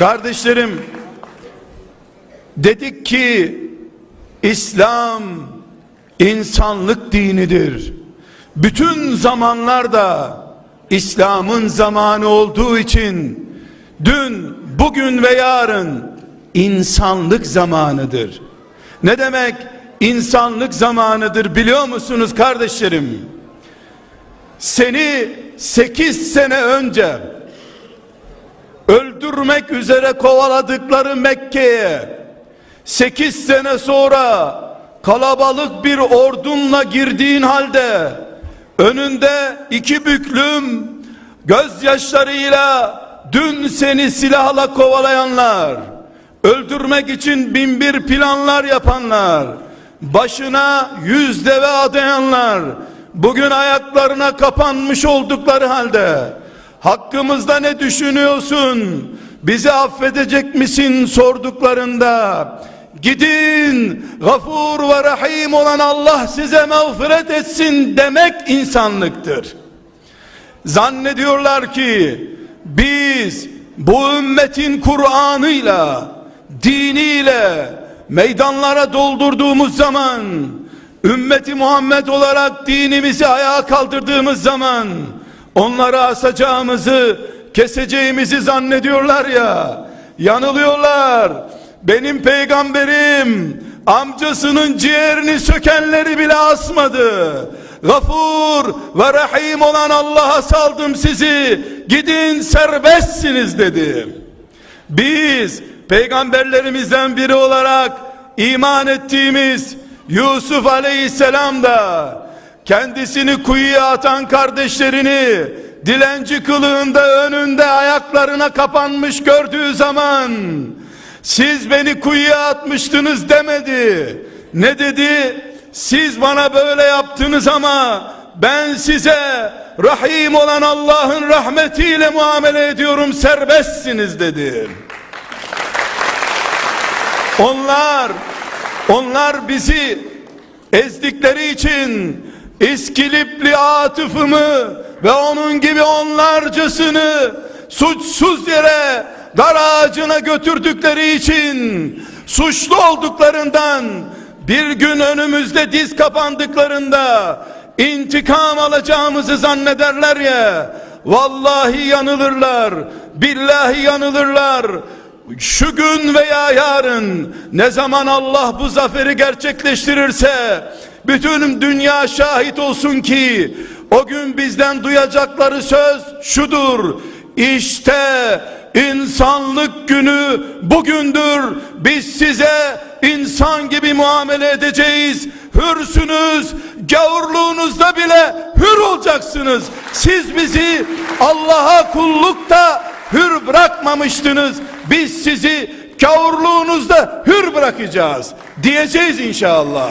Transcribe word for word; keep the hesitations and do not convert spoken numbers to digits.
Kardeşlerim, dedik ki İslam insanlık dinidir. Bütün zamanlar da İslam'ın zamanı olduğu için dün, bugün ve yarın insanlık zamanıdır. Ne demek insanlık zamanıdır biliyor musunuz kardeşlerim? Seni sekiz sene önce öldürmek üzere kovaladıkları Mekke'ye sekiz sene sonra kalabalık bir ordunla girdiğin halde önünde iki büklüm gözyaşlarıyla dün seni silahla kovalayanlar, öldürmek için bin bir planlar yapanlar, başına yüz deve adayanlar, bugün ayaklarına kapanmış oldukları halde, "Hakkımızda ne düşünüyorsun? Bizi affedecek misin?" sorduklarında, "Gidin, Gafur ve Rahim olan Allah size mağfiret etsin." demek insanlıktır. Zannediyorlar ki biz bu ümmetin Kur'an'ıyla, diniyle meydanlara doldurduğumuz zaman, ümmeti Muhammed olarak dinimizi ayağa kaldırdığımız zaman onları asacağımızı, keseceğimizi zannediyorlar ya, yanılıyorlar. Benim peygamberim amcasının ciğerini sökenleri bile asmadı. Gafur ve Rahim olan Allah'a saldım sizi, gidin serbestsiniz dedi. Biz peygamberlerimizden biri olarak iman ettiğimiz Yusuf Aleyhisselam da kendisini kuyuya atan kardeşlerini dilenci kılığında önünde ayaklarına kapanmış gördüğü zaman, "Siz beni kuyuya atmıştınız." demedi. Ne dedi? "Siz bana böyle yaptınız ama ben size Rahim olan Allah'ın rahmetiyle muamele ediyorum, serbestsiniz." dedi. Onlar, onlar bizi ezdikleri için İskilipli Atıf'ımı ve onun gibi onlarcasını suçsuz yere dar ağacına götürdükleri için, suçlu olduklarından, bir gün önümüzde diz kapandıklarında intikam alacağımızı zannederler ya, vallahi yanılırlar, billahi yanılırlar. Şu gün veya yarın, ne zaman Allah bu zaferi gerçekleştirirse, bütün dünya şahit olsun ki o gün bizden duyacakları söz şudur: "İşte insanlık günü bugündür. Biz size insan gibi muamele edeceğiz. Hürsünüz, gavurluğunuzda bile hür olacaksınız. Siz bizi Allah'a kullukta hür bırakmamıştınız. Biz sizi gavurluğunuzda hür bırakacağız." diyeceğiz inşallah.